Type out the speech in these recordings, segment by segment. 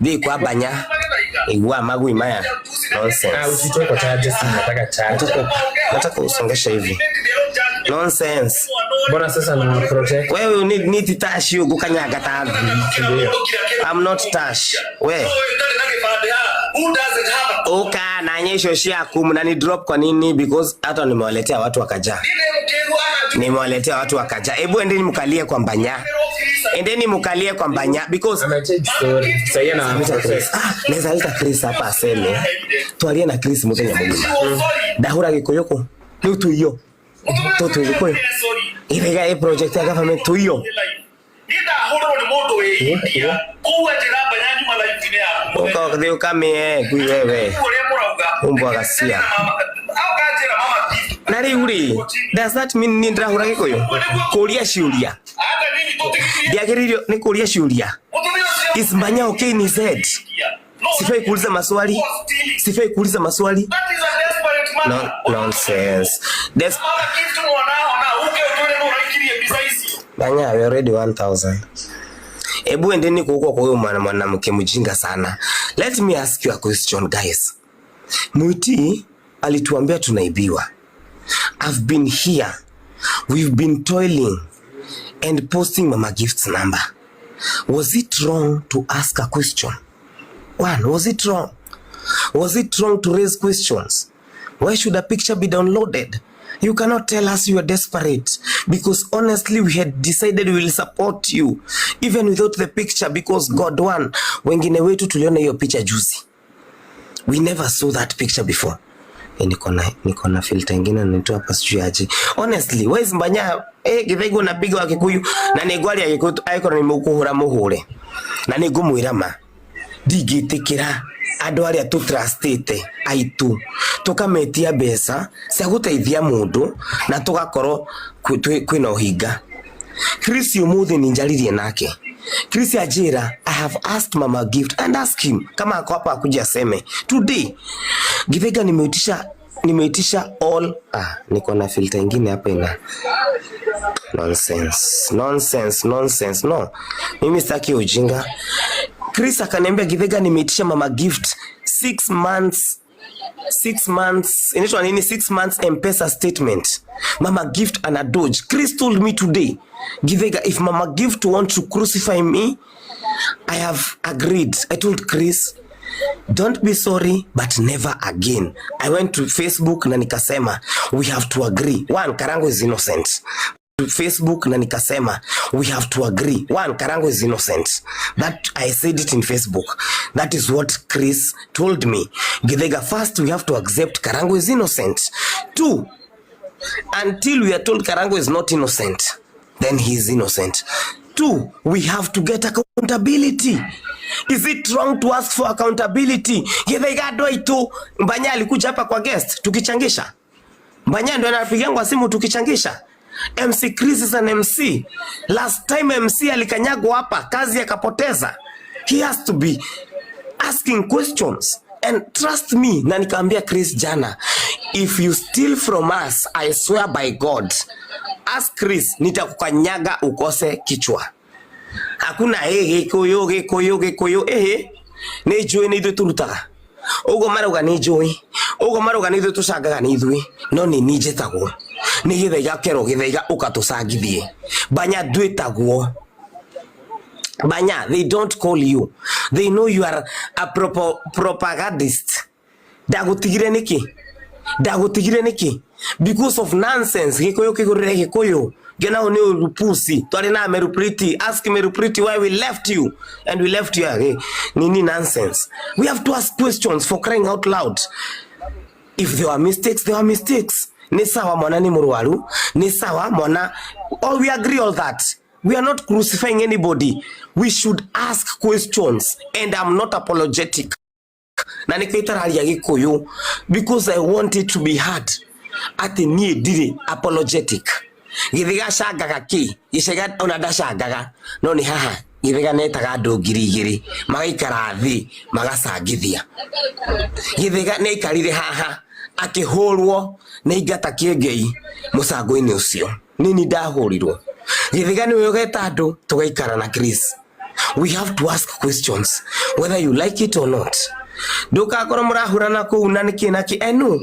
Thiĩ kwa Banya. Igua magui maya. Nonsense. Ah, usitoe kwa charger, si nataka charger. Nataka usongeshe hivi. Nonsense. Mbona sasa na protect? Wewe ni ni tash ugukanyaga ta Ndio. I'm not tash. We. Uka na nyesho ciaku mnani drop kwa nini? Because hata nimewaletea watu wakajaa. Nimewaletea watu wakajaa. Hebu endeni mkalie kwa Mbanya. Endeni mkalie kwa Mbanya because Ame change story. Sasa yeye na protect. Ah, naweza leta Chris hapa aseme. Twarie na Chris muthenya mugima. Ndahura gikuyu ku. Riu tuiyo. Tutu gikuyu. Ithiga i project ya government tuiyo. Uka ukathi ukamie ngui wewe. Umbwa gacia. Na riu ri, does that mean ni ndĩrahũra gĩkũyũ? Kũria ciũria. Ndiagĩrĩirio nĩ kũria ciũria. Is Mbanya okay in his head? Sifai kuuliza maswali. Sifai kuuliza maswali. No, nonsense. Des Banya, we already 1000. Ebu endeni huko kwa huyo mwana mwanamke mjinga sana. Let me ask you a question guys. Mwiti alituambia tunaibiwa. I've been here. We've been toiling and posting Mama Gift's number. Was it wrong to ask a question? One, was it wrong? Was it wrong to raise questions? Why should a picture be downloaded? You cannot tell us you are desperate because honestly we had decided we will support you even without the picture because God one, wengine wetu tuliona hiyo picha juzi. We never saw that picture before. Eh, niko na filter ingine nitoa hapa sijui aje. Honestly, why is Mbanya eh Githaigo napiga wa Kikuyu na nĩ ngwaria Gikuyu angĩkorwo nĩ mũkũhũra mũhũre na nĩ ngũmwĩra ma ndingĩtĩkĩra andũ arĩa tũtrustĩte aitũ tũkametia mbeca cia gũteithia mũndũ na tũgakorwo kwĩna ũhinga. Chris ũmũthĩ nĩ njaririe nake. Chris anjĩra I have asked Mama Gift and ask him kama ako hapa akuja aseme today. Githaiga nimeitisha all ah, niko na filter ingine hapa ina nonsense nonsense nonsense no, mimi sitaki ujinga. Chris akaniambia Githaiga, nimeitisha Mama Gift 6 months, 6 months inaitwa nini, 6 months M-Pesa statement. Mama Gift ana dodge. Chris told me today, Githaiga, if Mama Gift want to crucify me, I have agreed. I told Chris, don't be sorry but never again. I went to Facebook na nikasema we have to agree, one, Karango is innocent. To Facebook na nikasema we have to agree, one, Karango is innocent. That I said it in Facebook. That is what Chris told me. Githaiga, first we have to accept Karango is innocent. Two, until we are told Karango is not innocent, then he is innocent. Two, we have to get accountability. Is it wrong to ask for accountability? Githaiga, andũ aitũ, Mbanya alikuja hapa kwa guest tukichangisha. Mbanya ndo anapigangwa simu tukichangisha. MC Chris is an MC. Last time MC alikanyagwa hapa, kazi akapoteza. He has to be asking questions. And trust me, na nikaambia Chris jana, if you steal from us, I swear by God, ask Chris, nitakukanyaga ukose kichwa. Hakuna Gĩkũyũ Gĩkũyũ Gĩkũyũ ĩhĩ nĩ njũĩ nĩ ithuĩ tũrutaga ũguo marauga nĩ njũĩ ũguo marauga nĩ ithuĩ tũcangaga nĩ ithuĩ no nĩ niĩ njĩtagwo nĩ Gĩthaiga kerwo Gĩthaiga ũkatũcangithie. Banya ndwĩtagwo Banya, they don't call you. They know you are a propagandist. Ndagutigire niki? Ndagutigire niki? Because of nonsense. Gikuyu kigurire Gikuyu. Ngena ni urupusi. Twari na Meru Priti. Ask Meru Priti why we left you. And we left you. Eh, nini nonsense. We have to ask questions, for crying out loud. If there were mistakes, there were mistakes. Ni sawa mwana ni murwaru. Ni sawa mwana. All we agree all that. We are not crucifying anybody. We should ask questions and I'm not apologetic. Na nikio itararia Gikuyu because I want it to be heard. Ati niĩ ndirĩ apologetic. Githĩga cangaga kĩ? Gĩcega ona ndacangaga. No nĩ haha Githĩga netaga andũ 2000 magaikara thĩ magacangithia. Githĩga nĩ aikarire haha akĩhũrwo nĩ ingata kĩengei mũcango-inĩ ũcio. Nini ndahũrirwo. Githĩga nĩwe ũgeta andũ tũgaikara na Chris. We have to ask questions whether you like it or not. Ndukakorwo murahurana kuu na niki na ki. I know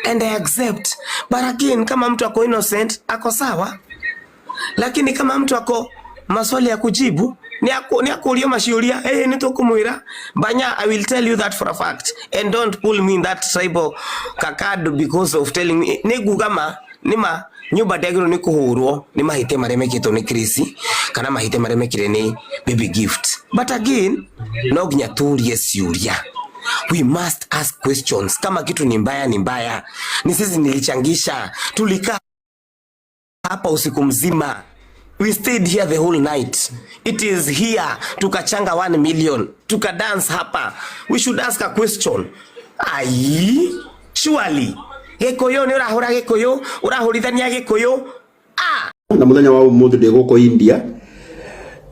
and I accept, but again, kama mtu ako innocent ako sawa, lakini kama mtu ako maswali ya kujibu ni akurio maciuria, eh, ni tukumwira banya. I will tell you that for a fact, and don't pull me in that tribal kakado because of telling me ni nguga ma ni ma nyumba ndagirwo ni kuhurwo ni mahitia maria mekitwo ni Chris kana mahitia maria mekire ni Baby Gift. But again, no nginya turie ciuria. We must ask questions. Kama kitu ni mbaya, ni mbaya. Ni sisi nilichangisha, tulikaa hapa usiku mzima. We stayed here the whole night. It is here tukachanga 1 million, tukadance hapa. We should ask a question. Ai, surely Gikuyu ni urahura, Gikuyu urahurithania Gikuyu, ah. Na muthenya wa umuthi ndi guku India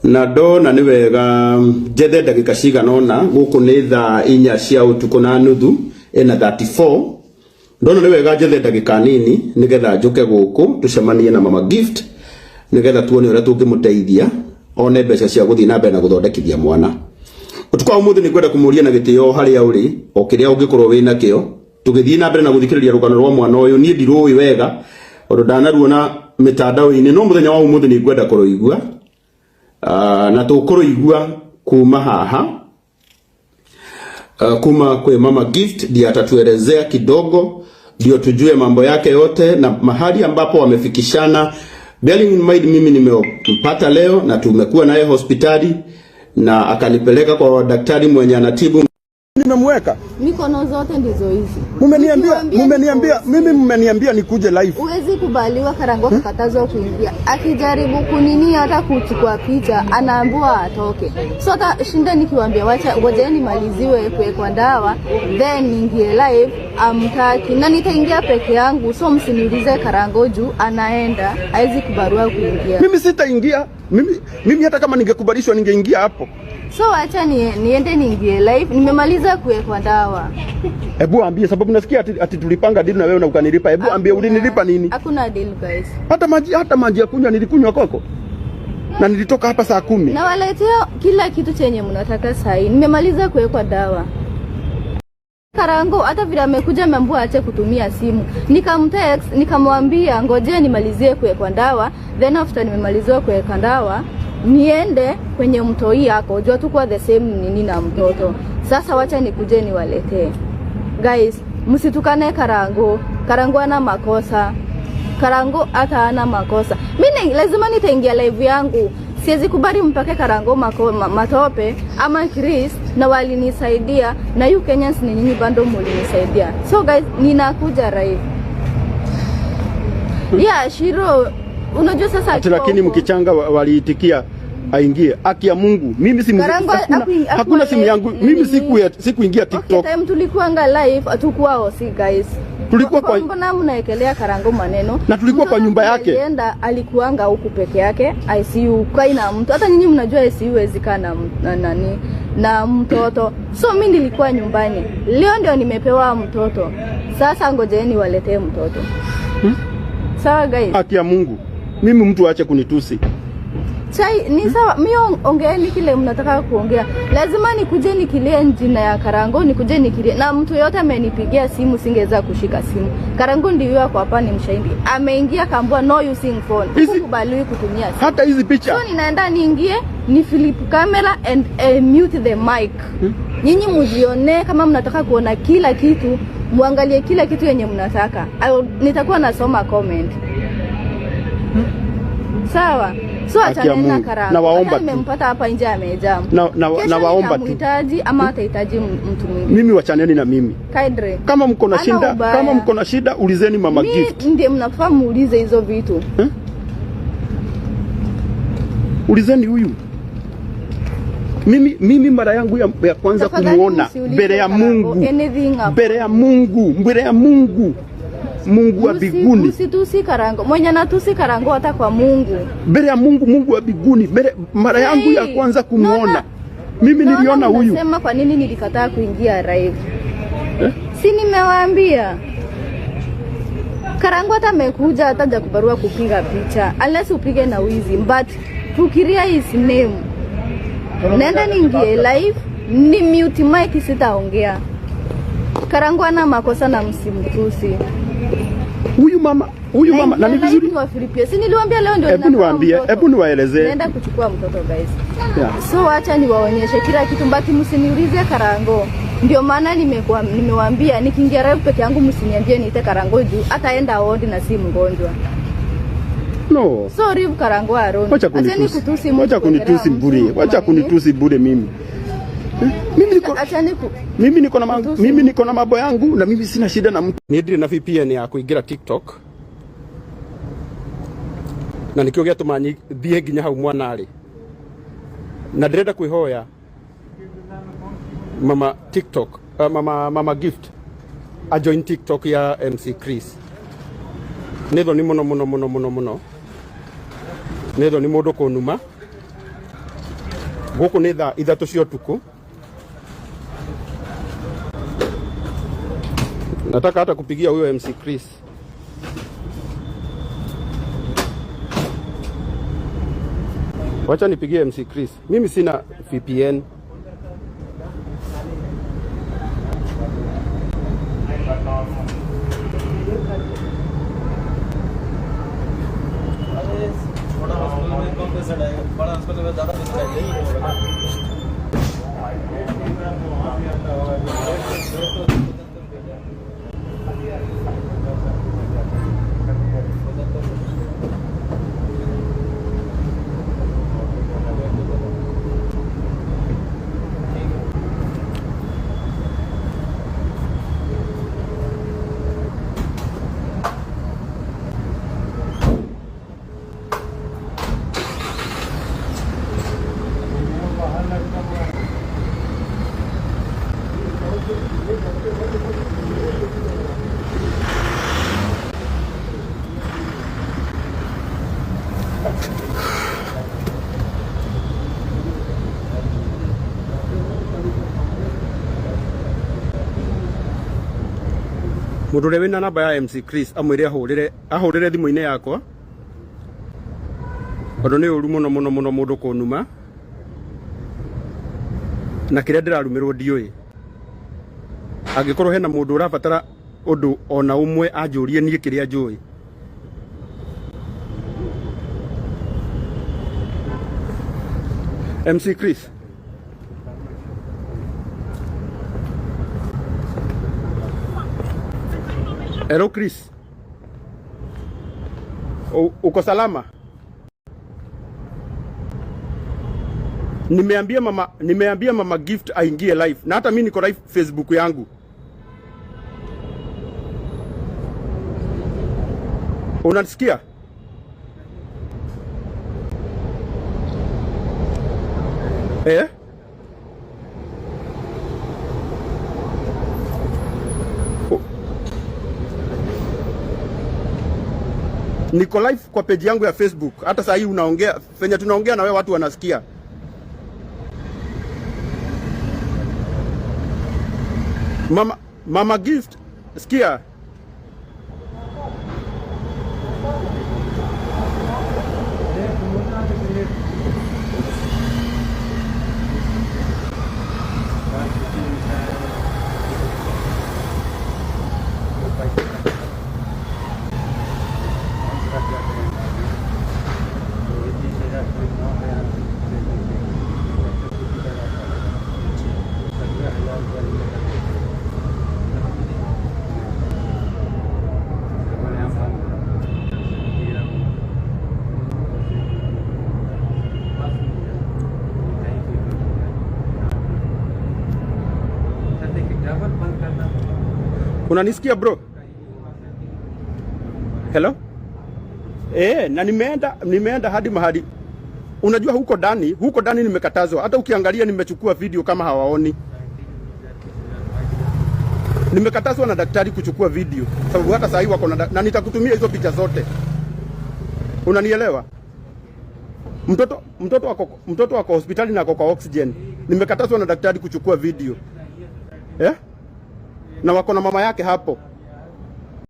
na ndona nĩ wega njethe ndagĩka cigana ũna. Gũkũ nĩ thaa 4 cia ũtukũ na nuthu ĩna 34. Ndona nĩ wega njethe ndagĩka nini nĩgetha njũke gũkũ tũcemanie na Mama Gift, nĩgetha tuone ũrĩa tũngĩmũteithia one mbeca cia gũthiĩ na mbere na gũthondekithia mwana. Ũtukũ wa ũmũthĩ nĩ ngwenda kũmũria na gĩtĩo harĩa ũrĩ, o kĩrĩa ũngĩkorwo wĩ nakĩo, tũgĩthiĩ na mbere na gũthikĩrĩria rũgano rwa mwana ũyũ. Niĩ ndirũĩ wega tondũ ndanaruona mĩtandao-inĩ, no mũthenya wa ũmũthĩ nĩ ngwenda kũrũigua, na tũkũrũigua kuma haha, kuma kwe Mama Gift, ndiye atatuelezea kidogo ndio tujue mambo yake yote na mahali ambapo wamefikishana. Bearing in mind mimi nimempata leo na tumekuwa naye hospitali na akanipeleka kwa daktari mwenye anatibu. Nimemweka. Mikono zote ndizo hizi. Mumeniambia, Nikiwaambia mumeniambia, niko- mimi mmeniambia nikuje live. Huwezi kubaliwa. Karango kakatazwa kuingia. Akijaribu kunini hata kuchukua picha anaambiwa atoke. So hata shinda nikiwaambia wacha ngojeni nimaliziwe kuwekwa dawa then niingie live, amtaki na nitaingia peke yangu. So msiniulize Karango juu anaenda, hawezi kubaliwa kuingia. Mimi sitaingia. Mimi hata kama ningekubalishwa ningeingia hapo. So wacha niende niingie live, nimemaliza kuwekwa dawa. Hebu ambie, sababu nasikia ati tulipanga deal na wewe na ukanilipa. Hebu ambie ulinilipa nini? Hakuna deal, guys. Hata maji ya kunywa nilikunywa koko. Na nilitoka hapa saa 10. Nawaletea kila kitu chenye mnataka sahi. Nimemaliza kuwekwa dawa. Karango hata vile amekuja ameambiwa aache kutumia simu. Nikamtext nikamwambia ngojea nimalizie kuwekwa dawa, then after nimemaliziwa kuwekwa dawa niende kwenye mtoi yako. Jua tu kwa the same nini na mtoto. Sasa wacha nikuje niwaletee. Guys, msitukane Karango. Karango ana makosa. Karango hata ana makosa. Mimi lazima nitaingia live yangu. Siwezi kubali mpake Karango matope ama Chris, na walinisaidia na you Kenyans ni nyinyi bado mulinisaidia. So guys, ninakuja live. Yeah, Shiro, unajua sasa Ati lakini mkichanga waliitikia aingie. Haki ya Mungu, mimi simu Karango hakuna, hakuna simu yangu. Mimi sikuingia TikTok. Okay, time tulikuanga live hatukuwa osi, guys. Tulikuwa kwa Mbona mnaekelea Karango maneno? Na tulikuwa kwa Mtoto nyumba yake. Alienda alikuanga huku peke yake ICU kai na mtu. Hata nyinyi mnajua ICU huwezi kaa na nani na mtoto. So mimi nilikuwa nyumbani. Leo ndio nimepewa mtoto. Sasa ngojeni waletee mtoto. Sawa, guys. Haki ya Mungu. Mimi mtu aache kunitusi. Chai ni sawa, mi ongeeni kile mnataka kuongea. Lazima nikuje nikilie jina ya Karango, nikuje nikilie. Na mtu yote amenipigia simu singeweza kushika simu. Karango ndio yuko hapa, ni mshahidi. Ameingia kaambiwa no using phone. Hukubaliwi kutumia simu. Hata hizi picha. So ninaenda niingie ni flip camera and mute the mic. Nyinyi mujione kama mnataka kuona kila kitu, muangalie kila kitu yenye mnataka. Nitakuwa nasoma comment. Sawa. So Haki ya achana na Mungu. Karango. Nawaomba Hata tu. nimempata hapa nje amejam. Na Kesho nawaomba tu. nitamhitaji ama atahitaji mtu mwingine. Mimi wachaneni na mimi. Kaidre. Kama mko na Hana shida, ubaya. kama mko na shida ulizeni Mama Mi Gift. ndiye mnafaa muulize hizo vitu. Ulizeni huyu. Mimi mara yangu ya kwanza Tafadhali kumuona msiulize mbele ya Karango Mungu, anything about mbele ya Mungu, mbele ya Mungu, Mungu wa mbinguni, Msitusi Karango. Mwenye anatusi Karango hata kwa Mungu. Mbele ya Mungu, Mungu wa mbinguni, mbele mara yangu ya Hey, kwanza kumuona mimi naona niliona huyu. mnasema kwa nini nilikataa kuingia live. Si nimewaambia Karango hata amekuja hata hajakubarua kupiga picha unless upige na wizi, but fikiria his name. Naenda niingie live ni mute mic, sitaongea. Karangu ana makosa na msimtusi. Huyu mama, huyu mama na ni Naingia live vizuri. niwafilipie. Si niliwaambia leo ndio Hebu ninatoa niwaambie, mtoto. hebu niwaelezee. Naenda kuchukua mtoto guys. Yeah. So acha niwaonyeshe kila kitu, mbaki msiniulize Karango. Ndio maana nimekuwa nimewaambia nikiingia live peke yangu msiniambie niite Karango juu ataenda ward na si mgonjwa. No. So leave Karango alone. Wacha Acheni kunitusi. kutusi mtu Wacha kuwekelea kunitusi mtu bure. Wacha manini. kunitusi bure mimi. Eh, Mimi niko Acheni ku mimi niko na ma, Kutusi. mimi niko na mambo yangu na mimi sina shida na mtu. Niĩ ndirĩ na VPN ya kuingira TikTok na nikio gĩatũma thiĩ nginya hau mwana arĩ, na ndĩrenda kwĩhoya mama TikTok, mama Gift a join TikTok ya MC Chris. Nĩ thoni mũno mũno mũno mũno mũno, nĩ thoni mũndũ kũnuma. Gũkũ nĩ thaa 3 cia ũtukũ. Nataka hata kupigia huyo MC Chris. Wacha nipigie MC Chris. Mimi sina VPN. Mundu uria wina namba ya MC Chris amwire ahurire thimu-inĩ yakwa, tondu nĩ ũru mũno mũno mũno mũndũ kũnuma na kĩrĩa ndĩrarumĩrwo ndiũĩ. Angĩkorwo hena mũndũ ũrabatara ũndũ ona ũmwe anjũrie niĩ kĩrĩa njũĩ. MC Chris, hello Chris, uko salama? Nimeambia mama Gift aingie live, na hata mimi niko live Facebook yangu. Unanisikia? Eh? Niko live kwa page yangu ya Facebook. Hata saa hii unaongea, venye tunaongea na wewe watu wanasikia. Mama Gift, sikia. Unanisikia bro? Hello? Na nimeenda hadi mahali. Unajua huko ndani nimekatazwa. Hata ukiangalia nimechukua video kama hawaoni. Nimekatazwa na daktari kuchukua video. Sababu hata saa hii wako na nitakutumia hizo picha zote. Unanielewa? Mtoto wako hospitali na ako kwa oxygen. Nimekatazwa na daktari kuchukua video. Eh? Na wako na mama yake hapo.